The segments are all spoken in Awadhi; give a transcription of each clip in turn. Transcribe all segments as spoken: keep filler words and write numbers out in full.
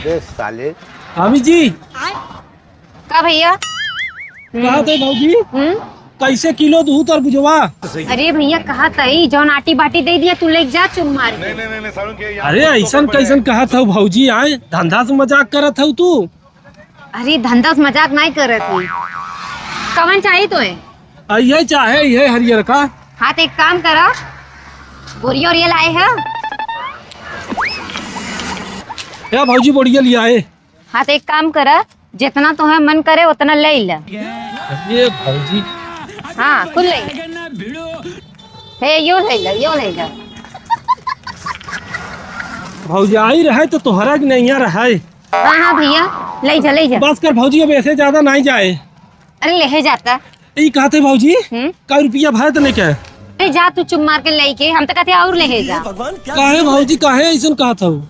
ए साले। भाभी जी। का भइया? कहा थे भौजी? हम्म? कैसे किलो दूध तरबुजवा? अरे भइया, कहा तई जौन आटी बाटी दे दिया, तू लेके जा चुन मार के। अरे ऐसन कैसन कहा था भौजी? आए धंधा से मजाक करत हऊ तू। अरे धंधा से मजाक नाहीं करत ही। कवन चाही तोहे? आ, ये चाहे, ये हरियर का। हाँ, तो एक काम करा, बोरिया ओरिया लाए है। ए भौजी, बोरिया लिया है। हाँ, तो एक काम करा, जितना तोहे मन करे उतना ले ले। ये भौजी। हाँ, कुल ले ले। हे, यो ले ले, यो ले ले। भौजाई रहे तो तोहरा के नैया रहे। हाँ, हाँ भइया, ले जा, ले जा। बस कर भौजी, अब ऐसे ज्यादा नाहीं जाए। अरे लेहे जाता। ई कहते भौजी, हम्म? का रुपया भरत नहीं के? अरे जा तू चुप मार के लेके, हम तो कहते और लेहे जा। काहे भौजी, काहे ऐसन कहत हऊ?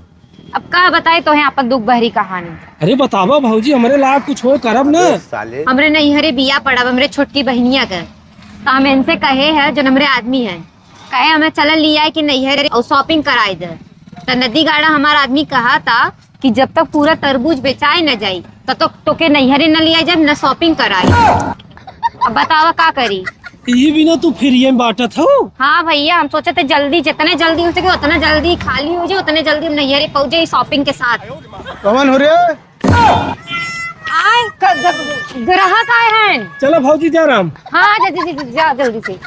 अब का बताए तोहे आपन दुख भरी कहानी। अरे बतावा भौजी, हमरे लायक कुछ हो करब न। हमरे नैहरे बिया पड़ब हमरे छोटकी बहिनिया के, तो हम इनसे कहे है जौन हमरे आदमी है, कहे हमें चलल लियाए कि नैहरे और shopping कराए दे। त नदी गाड़ा हमार आदमी कहा था कि जब तक पूरा तरबूज बेचाए न जाई, तब तक तोके नैहरे न लिया जाए, न shopping कराए। अब बतावा का करी? ये बिना तू free में बाटत हो? हाँ भइया, हम सोचे थे जल्दी, जितने जल्दी हो सके उतना जल्दी खाली हो जाए, उतने जल्दी हम नैहरे पहुँच जाए shopping के साथ। कौन हो रे? आए, क-, ग-, ग्राहक आए हैं। चलो भौजी जा राम। हाँ, जा, जा, जा, जा, जल्दी से।